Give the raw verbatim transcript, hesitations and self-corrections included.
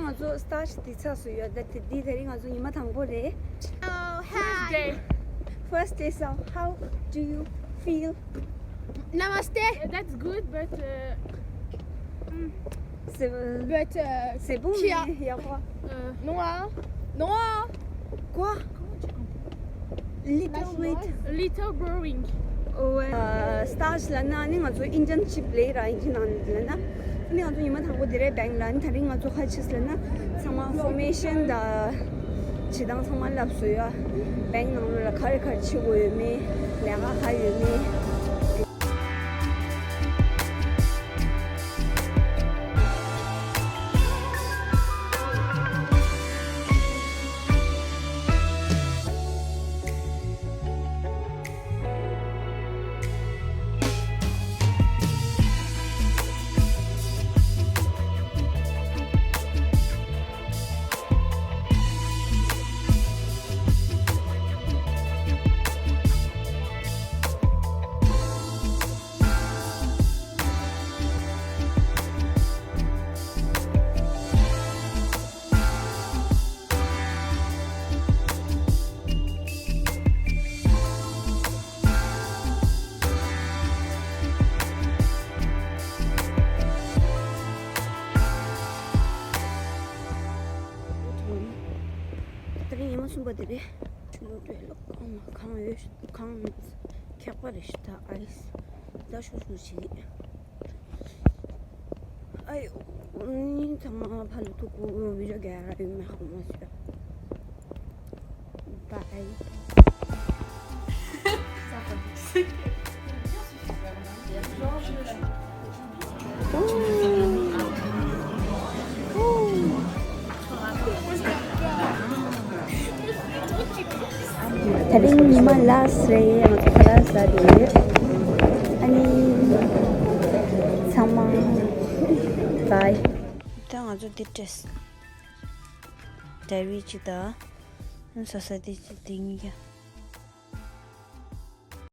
ང་ཚོ་སི་ཊེ་ཇི་འདི་ཚགས་སུ་ཡོད། ད་དེ་འདི་དེ་རིང་ང་ཚོ་ཉི་མ་དང་པོ་རེད། Oh, First hi. day. First day, so how do you feel? Namaste. That's good, but uh, C'est But uh, c'est bon, Kia. Mais il y a quoi? uh, Noah. Noah. Quoi? Little bit. A little boring. ཨོ་ཨ་སི་ཊེ་ཇི་ལབ་ན་ནི་ང་ཚོ་ཨིན་ཊརན་ཤིབ་ལས་ར་ཨིན་ཇི་ནང་ལབ་ན་ནི་ང་ཚོ་ཉི་མ་དང་པོ་དེ་རེད་བེང་ལ་ནི། ད་རིང་ང་ཚོ་ཁ་ཆེས་ལབ་ན་ཚང་མ་ཨིན་ཕོར་མེ་ཤན་དང་བྱེད་སྟངས་ཚང་མ་ལབ་སོ་ཡ། བེང་ནང་ལོགས་ལ་ག་རེ་ག་རེ་བྱེད་དགོས་ཡོད་མེད། ལས་ཀ་ག་ཡོད་མེད། ད་རིང་ཉི་མ་གསུམ་པ་དེ་རེད། ཆུ་ལོག་འགྲོ་ལོག་གང་ན་གང་ཡོད་གང་ཁྱག་པ་རེད་ཤི། ད་ཨའི་སི་ད་ཤུ་ཤུ་ཞིག་ཨའི་ཨོ་ནི་ཚང་མ་ཕ་ལུ་ཐུག་གུ་བི་ཌིའོ་ག་ར་ཡོད་མེད་ཧ་མ་ཤི། Bye. ད་རིང་ཉི་མ་ལ་སི་རེད། ང་ཚོ་ཁ་ལག་ཟ་དེ་ཡོད། ཨ་ནི་ཚང་མ་བའི། ད་ང་ཚོ་འདི་བྲེས་ཌའི་རི་གཅིག་དང་ས་ས་དེ་གཅིག་དེ་གཉིས་ཀ